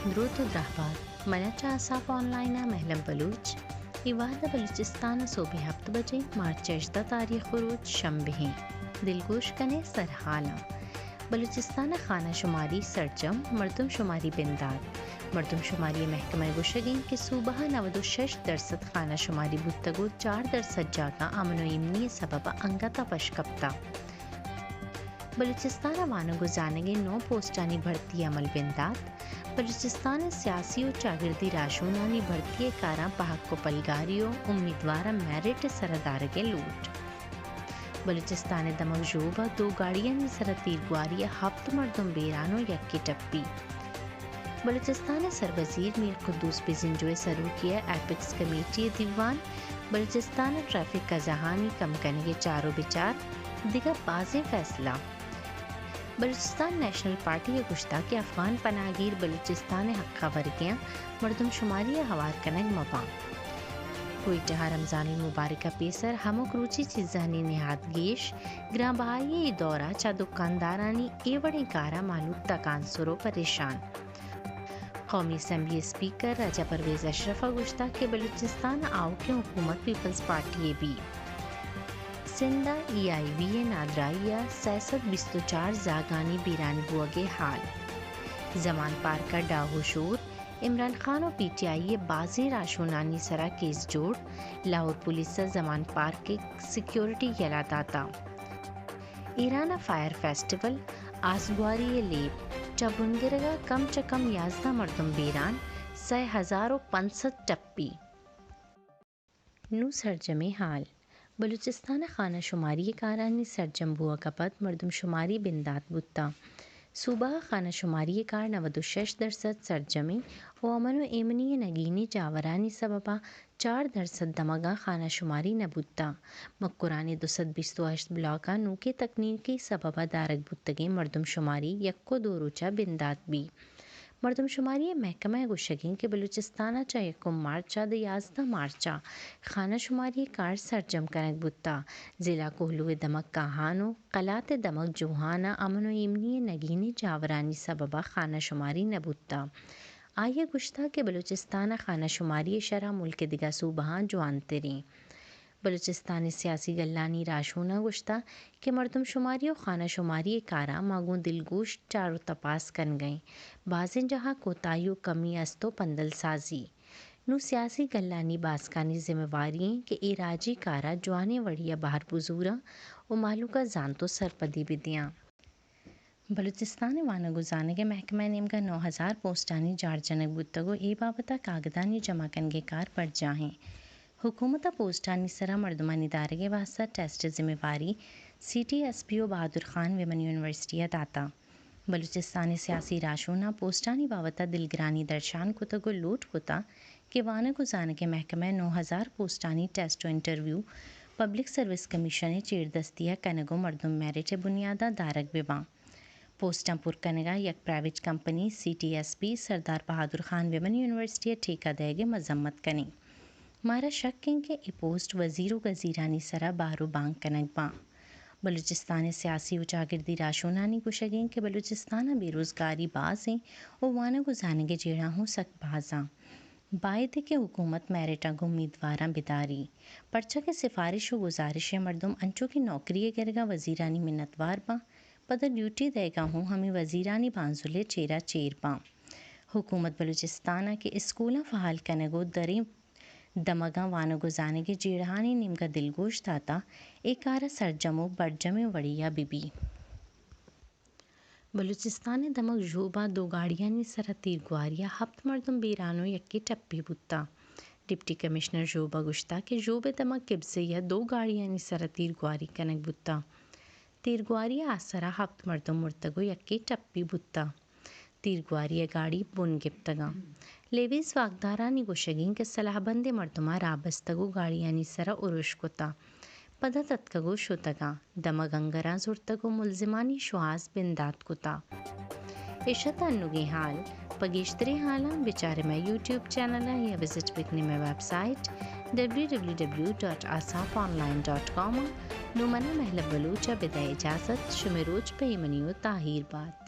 دروت ءُ درہبات۔ من ءَ چہ آساپ آن لائن ءَ مہلب بلوچ۔ اے وہد ءَ بلوچستان ءَ سہب ءِ ہپت بجے، مارچ ءِ ہژدہ تاریخ ءُ روچ شمبے ایں۔ دلگوش کن ئے سرہالاں۔ بلوچستان ءَ خانہ شماری سرجم، مردم شماری بندات۔ مردم شماری ءِ محکمہ ءِ گوشگ اِنت کہ صوبہ ءَ نود ءُ شش درسد خانہ شماری بوتگ ءُ چار درسد جاگہ امن ءُ ایمنی ءِ سبب ءَ انگت ءَ پش کپتگ۔ بلوچستان ءَ وانگ ءُ زانگ ءِ نو پوسٹانی بھرتی ءِ عمل بندات۔ بلوچستان ءِ سیاسی ءُ چاگردی راہشونانی بھرتی ءِ کاراں پہک ءُ پلگاری ءُ امیدواراں میرٹ ءِ سرا دارگ ءِ لوٹ۔ بلوچستان ءِ دمگ ژوب ءَ دو گاڑیانی سرا تیرگواری ءَ ہپت مردم بیران ءُ یکے ٹپی۔ بلوچستان ءِ سروزیر میر قدوس بزنجو ءِ سروکی ءَ ایپکس کمیٹی ءِ دیوان، بلوچستان ءَ ٹریفک کزاہانی کم کنگ ءِ چار ءُ بچار، دگہ بازیں فیصلہ۔ بلوچستان نیشنل پارٹی ءَ گوشتگ کہ افغان پناہگیر بلوچستان ءِ حق ءَ ورگ ءَ اَنت، مردم شماری ءَ ہوار کنگ مہ باں۔ کوئٹہ ءَ رمضان المبارک ءَ پیسر ہمک روچی چیزانی نہاد گیش، گران بہائی ءِ اے دور ءَ چہ دکاندارانی اے وڑیں کاراں مہلوک تکانسر ءُ پریشان۔ قومی اسمبلی اسپیکر راجہ پرویز اشرف ءَ گوشتگ کہ بلوچستان ءِ آؤکیں حکومت پیپلز پارٹی ءِ بیت۔ سندھ ءَ ای آئی وی ءِ نادراہی ءَ سئے سد بیست ءُ چار زاگانی بیران بوگ ءِ ہال۔ زمان پارک ءَ ڈاہ ءُ شور، عمران خان ءُ پی ٹی آئی ءِ بازیں راہشونانی سرا کیس جوڑ، لاہور پولیس ءَ زمان پارک ءِ سیکورٹی یلہ داتگ۔ ایران ءَ فائر فیسٹیول، آسگواری ءِ لیب، چہ بنگرگ ءَ کم چہ کم یازدہ مردم بیران، سئے ہزار ءُ پنچ سد ٹپی۔ نوں سرجمیں ہال۔ بلوچستان ءَ خانہ شماری ءِ کارانی سرجم بوگ ءَ پد مردم شماری بندات بوتگ۔ صوبہ ءَ خانہ شماری ءِ کار نود ءُ شش درسد سرجم اِنت ءُ امن ءُ ایمنی ءِ نگینیں جاورانی سبب ءَ چار درسد دمگاں خانہ شماری نہ بوتگ۔ مکران ءِ دو سد بیست ءُ ہشت بلاک ءَ نوکیں تکنیکی سبب ءَ دارگ بوتگیں مردم شماری یک ءُ دو روچ ءَ بندات بیت۔ مردم شماری ءِ محکمہ ءِ گوشگ اِنت کہ بلوچستان ءَ چہ یکم مارچ ءَ داں یازدہ مارچ ءَ خانہ شماری ءِ کار سرجم کنگ بوتگ۔ ضلع کوہلو ءِ دمگ کاہان ءُ قلات ءِ دمگ جوہان ءَ امن ءُ ایمنی ءِ نگینیں جاورانی سبب ءَ خانہ شماری نہ بوتگ۔ آئی ءَ گوشتگ کہ بلوچستان ءَ خانہ شماری ءِ شرح ملک ءِ دگہ صوبہاں جوانتر اِنت۔ بلوچستان ءِ سیاسی گلانی راہشوناں گوشتگ کہ مردم شماری ءُ خانہ شماری ءِ کاراں ما گوں دلگوش چار ءُ تپاس کنگ ءَ ایں۔ بازیں جاہاں کوتاہی ءُ کمی است ءُ پندل سازی۔ نوں سیاسی گلانی باسکانی ذمہ واری اِنت کہ اے راجی کار ءَ جوانیں وڑے ءَ بہر بزوراں ءُ مہلوک ءَ زانت ءُ سرپدی بدیاں۔ بلوچستان ءِ وانگ ءُ زانگ ءِ محکمہ ءِ نیمگ ءَ نو ہزار پوسٹانی جاڑ جنگ بوتگ ءُ اے بابت ءَ کاگدانی جمع کنگ ءِ کار برجاہ اِنت۔ حکومت ءَ پوسٹانی سرا مردمانی دارگ ءِ واستہ ٹیسٹ ءِ ذمہ واری سی ٹی ایس پی ءُ بہادر خان ویمن یونیورسٹی ءَ داتگ۔ بلوچستان ءِ سیاسی راہشوناں پوسٹانی بابت ءَ دلگرانی درشان کتگ ءُ لوٹ کتگ کہ وانگ ءُ زانگ ءِ محکمہ ءِ نو ہزار پوسٹانی ٹیسٹ ءُ انٹرویو پبلک سروس کمیشن ءِ چیردستی ءَ کنگ ءُ مردم میرٹ ءِ بنیاد ءَ دارگ بہ باں۔ پوسٹاں پر کنگ ءَ یک private company C T S P Sardar Bahadur Khan women university ءَ ٹھیکہ دئیگ ءِ مذمت کنیں۔ مارا شک اِنت کہ اے پوسٹ وزیر ءُ گزیرانی سرا بہر ءُ بانگ کنگ باں۔ بلوچستان ءِ سیاسی ءُ چاگردی راہشونانی گوشگ اِنت کہ بلوچستان ءَ بے روزگاری باز اِنت ءُ وانگ ءُ زانگ ءِ جیڑہ ہوں سک باز اَنت۔ باید کہ حکومت میرٹ ءَ گوں امیدواراں بداری، پرچا کہ سفارش ءُ گزارش ءِ مردم انچو کہ نوکری ءِ گرگ ءَ وزیرانی منتوار باں، پدا ڈیوٹی دئیگ ءَ ہوں ہمے وزیرانی بانزل ءِ چیر ءَ چیر باں۔ حکومت بلوچستان ءَ کہ اسکولاں فعال کنگ ءُ دریں دمگاں وانگ ءُ زانگ ءِ جیڑہانی نیمگ ءَ دلگوش داتگ، اے کار ءَ سرجم ءُ برجمیں وڑے ءَ بہ بیت۔ بلوچستان ءِ دمگ ژوب ءَ دو گاڑیانی سر ءَ تیرگواری ءَ ہپت مردم بیران ءُ یکے ٹپی بوتگ۔ ڈپٹی کمشنر ژوب ءَ گوشتگ کہ ژوب ءِ دمگ کبزئی ءَ دو گاڑیانی سر ءَ تیرگواری کنگ بوتگ۔ تیرگواری ءِ آسر ءَ ہپت مردم مرتگ ءُ یکے ٹپی بوتگ۔ تیرگواری ءَ گاڑی بن گپتگ اَنت۔ لیویز واکدارانی گوشگ اِنت کہ سلاہ بندیں مردماں راہ بستگ ءُ گاڑیانی سر ءَ ارش کتگ۔ پدا تتکگ ءُ شتگ اَنت۔ دمگ انگراں زرتگ ءُ ملزمانی شوہاز بندات کتگ۔ اِش اَت انوگیں ہال۔ پہ گیشتریں ہالاں بچار ئے مئے یوٹیوب چینل ءَ یا وزٹ بکن ئے مئے website W W W dot آساپ آن لائن ڈاٹ کام ءَ۔ نوں من ءَ مہلب بلوچ ءَ بدئے اجازت، شمئے روچ پہ ایمنی ءُ تاہیر بات۔